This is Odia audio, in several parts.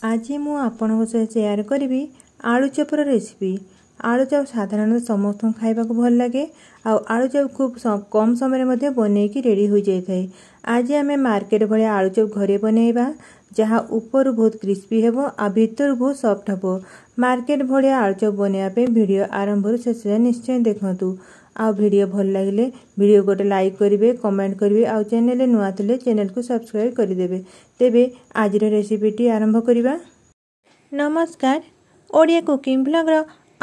ଆଜି ମୁଁ ଆପଣଙ୍କ ସହ ସେୟାର କରିବି ଆଳୁ ଚପର ରେସିପି। ଆଳୁ ଚପ୍ ସାଧାରଣତଃ ସମସ୍ତଙ୍କୁ ଖାଇବାକୁ ଭଲ ଲାଗେ, ଆଉ ଆଳୁ ଚପ୍ ଖୁବ୍ କମ୍ ସମୟରେ ମଧ୍ୟ ବନେଇକି ରେଡ଼ି ହୋଇଯାଇଥାଏ। ଆଜି ଆମେ ମାର୍କେଟ ଭଳିଆ ଆଳୁ ଚପ୍ ଘରେ ବନେଇବା, ଯାହା ଉପରୁ ବହୁତ କ୍ରିସ୍ପି ହେବ ଆଉ ଭିତରୁ ବହୁତ ସଫ୍ଟ ହେବ। ମାର୍କେଟ ଭଳିଆ ଆଳୁ ଚପ୍ ବନେଇବା ପାଇଁ ଭିଡ଼ିଓ ଆରମ୍ଭରୁ ଶେଷ ଯାଏଁ ନିଶ୍ଚୟ ଦେଖନ୍ତୁ। ଆଉ ଭିଡ଼ିଓ ଭଲ ଲାଗିଲେ ଭିଡ଼ିଓ ଗୋଟେ ଲାଇକ୍ କରିବେ, କମେଣ୍ଟ କରିବେ, ଆଉ ଚ୍ୟାନେଲରେ ନୂଆ ଥିଲେ ଚ୍ୟାନେଲକୁ ସବସ୍କ୍ରାଇବ୍ କରିଦେବେ। ତେବେ ଆଜିର ରେସିପିଟି ଆରମ୍ଭ କରିବା। ନମସ୍କାର, ଓଡ଼ିଆ କୁକିଂ ବ୍ଲଗ୍ର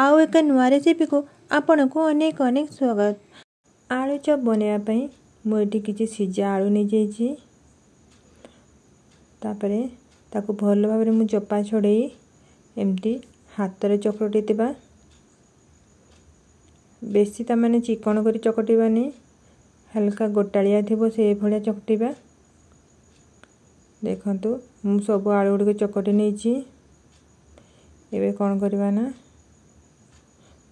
ଆଉ ଏକ ନୂଆ ରେସିପିକୁ ଆପଣଙ୍କୁ ଅନେକ ଅନେକ ସ୍ୱାଗତ। ଆଳୁ ଚପ୍ ବନେଇବା ପାଇଁ ମୁଁ ଏଠି କିଛି ସିଝା ଆଳୁ ନେଇଯାଇଛି। ତାପରେ ତାକୁ ଭଲ ଭାବରେ ମୁଁ ଚୋପା ଛଡ଼େଇ ଏମିତି ହାତରେ ଚକଟି ଦେବା। ବେଶୀ ତାମାନେ ଚିକଣ କରି ଚକଟିବାନି, ହାଲକା ଗୋଟାଳିଆ ଥିବ ସେଇଭଳିଆ ଚକଟିବା। ଦେଖନ୍ତୁ, ମୁଁ ସବୁ ଆଳୁ ଗୁଡ଼ିକ ଚକଟି ନେଇଛି। ଏବେ କ'ଣ କରିବା ନା,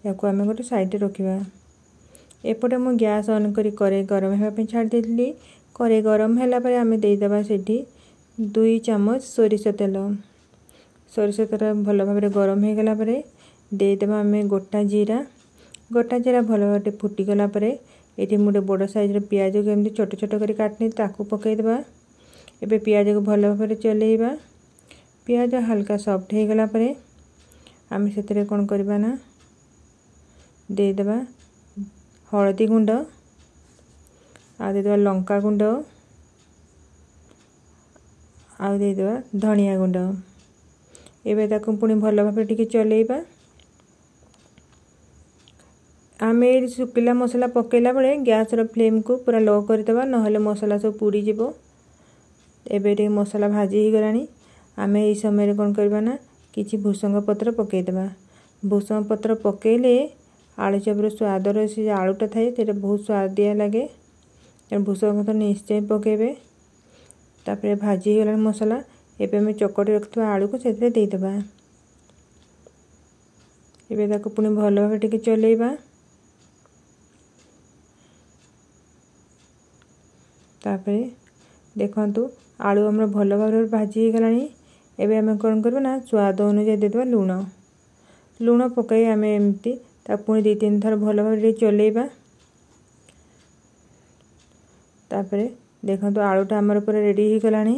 ୟାକୁ ଆମେ ଗୋଟେ ସାଇଡ଼ରେ ରଖିବା। ଏପଟେ ମୁଁ ଗ୍ୟାସ୍ ଅନ୍ କରି କରେଇ ଗରମ ହେବା ପାଇଁ ଛାଡ଼ି ଦେଇଥିଲି। କରେଇ ଗରମ ହେଲା ପରେ ଆମେ ଦେଇଦେବା ସେଠି 2 ଚାମଚ ସୋରିଷ ତେଲ। ସୋରିଷ ତେଲ ଭଲ ଭାବରେ ଗରମ ହେଇଗଲା ପରେ ଦେଇଦେବା ଆମେ ଗୋଟା ଜିରା। ଗୋଟା ଜିରା ଭଲ ଭାବରେ ଫୁଟିଗଲା ପରେ ଏଠି ମୁଁ ଗୋଟେ ବଡ଼ ସାଇଜ୍ର ପିଆଜକୁ ଏମିତି ଛୋଟ ଛୋଟ କରି କାଟି ତାକୁ ପକାଇଦେବା। ଏବେ ପିଆଜକୁ ଭଲ ଭାବରେ ଚଲେଇବା। ପିଆଜ ହାଲକା ସଫ୍ଟ ହେଇଗଲା ପରେ ଆମେ ସେଥିରେ କ'ଣ କରିବା ନା, ଦେଇଦେବା ହଳଦୀ ଗୁଣ୍ଡ, ଆଉ ଦେଇଦେବା ଲଙ୍କା ଗୁଣ୍ଡ, ଆଉ ଦେଇଦେବା ଧନିଆ ଗୁଣ୍ଡ। ଏବେ ତାକୁ ପୁଣି ଭଲ ଭାବରେ ଟିକେ ଚଲେଇବା। ଆମେ ଏଇ ଶୁଖିଲା ମସଲା ପକାଇଲା ବେଳେ ଗ୍ୟାସ୍ର ଫ୍ଲେମ୍କୁ ପୁରା ଲୋ କରିଦେବା, ନହେଲେ ମସଲା ସବୁ ପୋଡ଼ିଯିବ। ଏବେ ଟିକେ ମସଲା ଭାଜି ହେଇଗଲାଣି। ଆମେ ଏଇ ସମୟରେ କ'ଣ କରିବା ନା, କିଛି ଭୃସଙ୍ଗ ପତ୍ର ପକାଇଦେବା। ଭୃସଙ୍ଗ ପତ୍ର ପକାଇଲେ ଆଳୁ ଚପ୍ର ସ୍ୱାଦର ସେ ଆଳୁଟା ଥାଏ, ସେଇଟା ବହୁତ ସୁଆଦିଆ ଲାଗେ। ତେଣୁ ଭୃସଙ୍ଗ ପତ୍ର ନିଶ୍ଚୟ ପକାଇବେ। ତାପରେ ଭାଜି ହେଇଗଲାଣି ମସଲା। ଏବେ ଆମେ ଚକଟି ରଖିଥିବା ଆଳୁକୁ ସେଥିରେ ଦେଇଦେବା। ଏବେ ତାକୁ ପୁଣି ଭଲ ଭାବରେ ଟିକେ ଚଲେଇବା। ତାପରେ ଦେଖନ୍ତୁ, ଆଳୁ ଆମର ଭଲ ଭାବରେ ଭାଜି ହେଇଗଲାଣି। ଏବେ ଆମେ କ'ଣ କରିବା ନା, ସ୍ୱାଦ ଅନୁଯାୟୀ ଦେଇଦେବା ଲୁଣ। ଲୁଣ ପକାଇ ଆମେ ଏମିତି ତାକୁ ପୁଣି 2 3 ଥର ଭଲ ଭାବରେ ଟିକେ ଚଲେଇବା। ତାପରେ ଦେଖନ୍ତୁ, ଆଳୁଟା ଆମର ପୁରା ରେଡ଼ି ହେଇଗଲାଣି।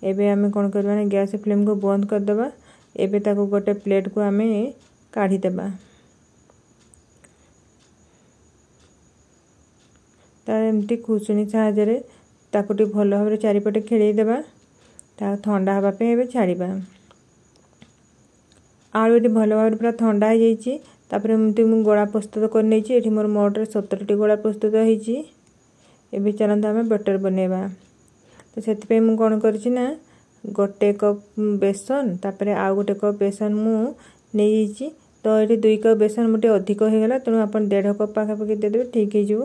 ଏବେ ଆମେ କ'ଣ କରିବା ନା, ଗ୍ୟାସ୍ ଫ୍ଲେମ୍କୁ ବନ୍ଦ କରିଦେବା। ଏବେ ତାକୁ ଗୋଟେ ପ୍ଲେଟ୍କୁ ଆମେ କାଢ଼ିଦେବା। ତା ଏମିତି ଖୁସୁଣି ସାହାଯ୍ୟରେ ତାକୁ ଟିକେ ଭଲ ଭାବରେ ଚାରିପଟେ ଖେଳେଇ ଦେବା। ତାକୁ ଥଣ୍ଡା ହେବା ପାଇଁ ଏବେ ଛାଡ଼ିବା। ଆଳୁ ଏଠି ଭଲ ଭାବରେ ପୁରା ଥଣ୍ଡା ହେଇଯାଇଛି। ତାପରେ ଏମିତି ମୁଁ ଗୋଳା ପ୍ରସ୍ତୁତ କରିନେଇଛି। ଏଠି ମୋର ମୋଟରେ 17ଟି ଗୋଳା ପ୍ରସ୍ତୁତ ହେଇଛି। ଏବେ ଚାଲନ୍ତୁ ଆମେ ବଟର୍ ବନେଇବା। ତ ସେଥିପାଇଁ ମୁଁ କ'ଣ କରିଛି ନା, ଗୋଟେ କପ୍ ବେସନ, ତାପରେ ଆଉ ଗୋଟେ କପ୍ ବେସନ ମୁଁ ନେଇଯାଇଛି। ତ ଏଠି 2 କପ୍ ବେସନ ମୁଁ ଟିକେ ଅଧିକ ହେଇଗଲା, ତେଣୁ ଆପଣ 1.5 କପ୍ ପାଖାପାଖି ଦେଇଦେବେ, ଠିକ୍ ହେଇଯିବ।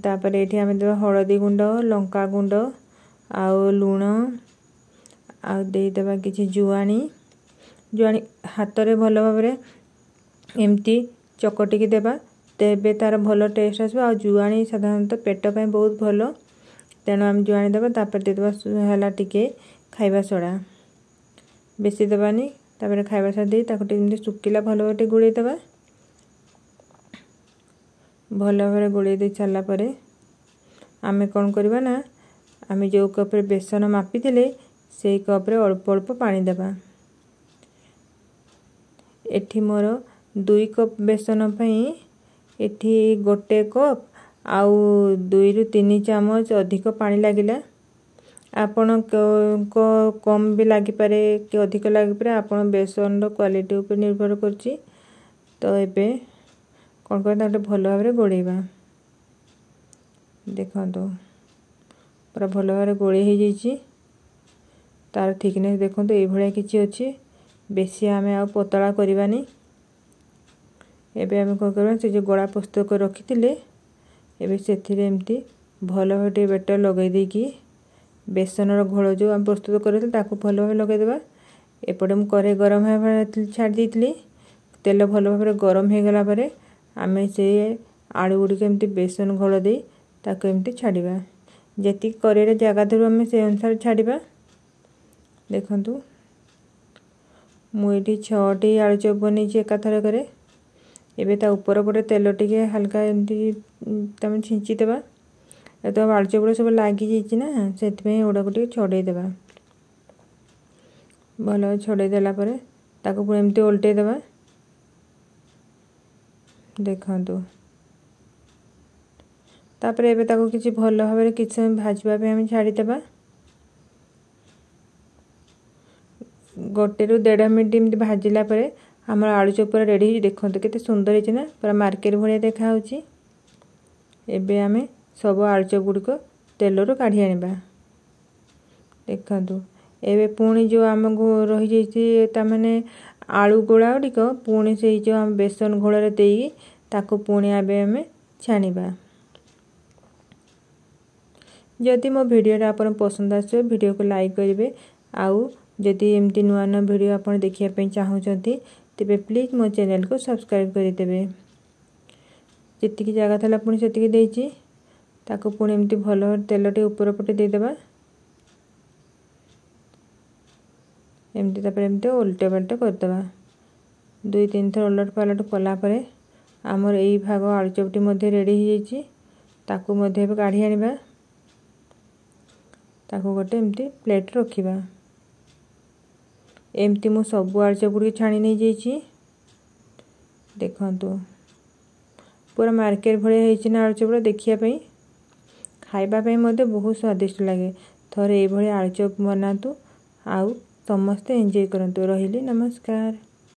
ତାପରେ ଏଠି ଆମେ ଦେବା ହଳଦୀ ଗୁଣ୍ଡ, ଲଙ୍କା ଗୁଣ୍ଡ ଆଉ ଲୁଣ, ଆଉ ଦେଇଦେବା କିଛି ଜୁଆଣି। ଜୁଆଣି ହାତରେ ଭଲ ଭାବରେ ଏମିତି ଚକଟିକି ଦେବା, ତେବେ ତା'ର ଭଲ ଟେଷ୍ଟ ଆସିବ। ଆଉ ଜୁଆଣି ସାଧାରଣତଃ ପେଟ ପାଇଁ ବହୁତ ଭଲ, ତେଣୁ ଆମେ ଜୁଆଣି ଦେବା। ତାପରେ ଦେଇଦେବା ହେଲା ଟିକେ ଖାଇବା ସୋଡ଼ା, ବେଶୀ ଦେବାନି। ତାପରେ ଖାଇବା ସୋଡ଼ା ଦେଇ ତାକୁ ଟିକେ ଏମିତି ଶୁଖିଲା ଭଲ ଭାବରେ ଟିକେ ଗୋଳେଇ ଦେବା। ଭଲ ଭାବରେ ଗୋଳେଇ ଦେଇ ସାରିଲା ପରେ ଆମେ କ'ଣ କରିବା ନା, ଆମେ ଯେଉଁ କପ୍ରେ ବେସନ ମାପିଥିଲେ ସେଇ କପ୍ରେ ଅଳ୍ପ ଅଳ୍ପ ପାଣି ଦେବା। ଏଠି ମୋର 2 କପ୍ ବେସନ ପାଇଁ ଏଠି 1 କପ୍ ଆଉ 2ରୁ 3 ଚାମଚ ଅଧିକ ପାଣି ଲାଗିଲା। ଆପଣଙ୍କ କମ୍ ବି ଲାଗିପାରେ କି ଅଧିକ ଲାଗିପାରେ, ଆପଣ ବେସନର କ୍ୱାଲିଟି ଉପରେ ନିର୍ଭର କରୁଛି। ତ ଏବେ କ'ଣ କରିବା, ତାକୁ ଭଲ ଭାବରେ ଗୋଳେଇବା। ଦେଖନ୍ତୁ, ପୁରା ଭଲ ଭାବରେ ଗୋଳେଇ ହେଇଯାଇଛି। ତାର ଥିକନେସ୍ ଦେଖନ୍ତୁ, ଏଇଭଳିଆ କିଛି ଅଛି। ବେଶୀ ଆମେ ଆଉ ପତଳା କରିବାନି। ଏବେ ଆମେ କ'ଣ କରିବା, ସେ ଯେଉଁ ଗୋଳା ପ୍ରସ୍ତୁତ କରି ରଖିଥିଲେ, ଏବେ ସେଥିରେ ଏମିତି ଭଲ ଭାବେ ଟିକେ ବେଟର ଲଗାଇ ଦେଇକି ବେସନର ଘୋଳ ଯେଉଁ ଆମେ ପ୍ରସ୍ତୁତ କରିଥିଲେ ତାକୁ ଭଲ ଭାବେ ଲଗାଇଦେବା। ଏପଟେ ମୁଁ କରେଇ ଗରମ ହେବା ଛାଡ଼ି ଦେଇଥିଲି। ତେଲ ଭଲ ଭାବରେ ଗରମ ହେଇଗଲା ପରେ ଆମେ ସେ ଆଳୁ ଗୁଡ଼ିକ ଏମିତି ବେସନ ଘୋଳ ଦେଇ ତାକୁ ଏମିତି ଛାଡ଼ିବା। ଯେତିକି କରେଇରେ ଜାଗା ଧରିବ ଆମେ ସେ ଅନୁସାରେ ଛାଡ଼ିବା। ଦେଖନ୍ତୁ, ମୁଁ ଏଇଠି 6ଟି ଆଳୁଚପ୍ ବନେଇଛି ଏକାଥରକରେ। ଏବେ ତା ଉପର ପଟେ ତେଲ ଟିକେ ହାଲକା ଏମିତି ତମେ ଛିଞ୍ଚିଦେବା। ତ ଆଳୁଚପ୍ ଗୁଡ଼ା ସବୁ ଲାଗିଯାଇଛି ନା, ସେଥିପାଇଁ ଏଗୁଡ଼ାକୁ ଟିକେ ଛଡ଼େଇ ଦେବା। ଭଲ ଛଡ଼େଇ ଦେଲା ପରେ ତାକୁ ପୁଣି ଏମିତି ଓଲଟେଇ ଦେବା। ଦେଖନ୍ତୁ, ତାପରେ ଏବେ ତାକୁ କିଛି ଭଲ ଭାବରେ କିଛି ସମୟ ଭାଜିବା ପାଇଁ ଆମେ ଛାଡ଼ିଦେବା। 1ରୁ 1.5 ମିନିଟ୍ ଏମିତି ଭାଜିଲା ପରେ ଆମର ଆଳୁଚପ୍ ପୁରା ରେଡ଼ି ହେଇଛି। ଦେଖନ୍ତୁ କେତେ ସୁନ୍ଦର ହେଇଛି ନା, ପୁରା ମାର୍କେଟ ଭଳିଆ ଦେଖାହେଉଛି। ଏବେ ଆମେ ସବୁ ଆଳୁଚପ୍ ଗୁଡ଼ିକ ତେଲରୁ କାଢ଼ି ଆଣିବା। ଦେଖନ୍ତୁ, ଏବେ ପୁଣି ଯେଉଁ ଆମକୁ ରହିଯାଇଛି, ତାମାନେ ଆଳୁ ଗୋଳା ଗୁଡ଼ିକ ପୁଣି ସେଇ ଯେଉଁ ଆମ ବେସନ ଘୋଳରେ ଦେଇକି ତାକୁ ପୁଣି ଏବେ ଆମେ ଛାଣିବା। ଯଦି ମୋ ଭିଡ଼ିଓଟା ଆପଣ ପସନ୍ଦ ଆସିବ, ଭିଡ଼ିଓକୁ ଲାଇକ୍ କରିବେ, ଆଉ ଯଦି ଏମିତି ନୂଆ ନୂଆ ଭିଡ଼ିଓ ଆପଣ ଦେଖିବା ପାଇଁ ଚାହୁଁଛନ୍ତି, ତେବେ ପ୍ଲିଜ୍ ମୋ ଚ୍ୟାନେଲକୁ ସବସ୍କ୍ରାଇବ୍ କରିଦେବେ। ଯେତିକି ଜାଗା ଥିଲା ପୁଣି ସେତିକି ଦେଇଛି। ତାକୁ ପୁଣି ଏମିତି ଭଲ ତେଲ ଟିକେ ଉପର ପଟେ ଦେଇଦେବା ଏମିତି। ତାପରେ ଏମିତି ଓଲଟେ ପାଲଟେ କରିଦେବା। 2-3 ଥର ଓଲଟ ପାଲଟ କଲା ପରେ ଆମର ଏଇ ଭାଗ ଆଳୁଚପଟି ମଧ୍ୟ ରେଡ଼ି ହେଇଯାଇଛି। ତାକୁ ମଧ୍ୟ ଏବେ କାଢ଼ି ଆଣିବା। ତାକୁ ଗୋଟେ ଏମିତି ପ୍ଲେଟ୍ ରଖିବା। ଏମିତି ମୁଁ ସବୁ ଆଳୁଚପ୍ ଗୁଡ଼ିକ ଛାଣି ନେଇଯାଇଛି। ଦେଖନ୍ତୁ, ପୁରା ମାର୍କେଟ ଭଳିଆ ହେଇଛି ନା ଆଳୁଚପ୍ ଦେଖିବା ପାଇଁ, ଖାଇବା ପାଇଁ ମଧ୍ୟ ବହୁତ ସ୍ୱାଦିଷ୍ଟ ଲାଗେ। ଥରେ ଏଇଭଳି ଆଳୁଚପ୍ ବନାନ୍ତୁ ଆଉ ସମସ୍ତେ ଏନ୍ଜୟ କରନ୍ତୁ। ରହିଲି, ନମସ୍କାର।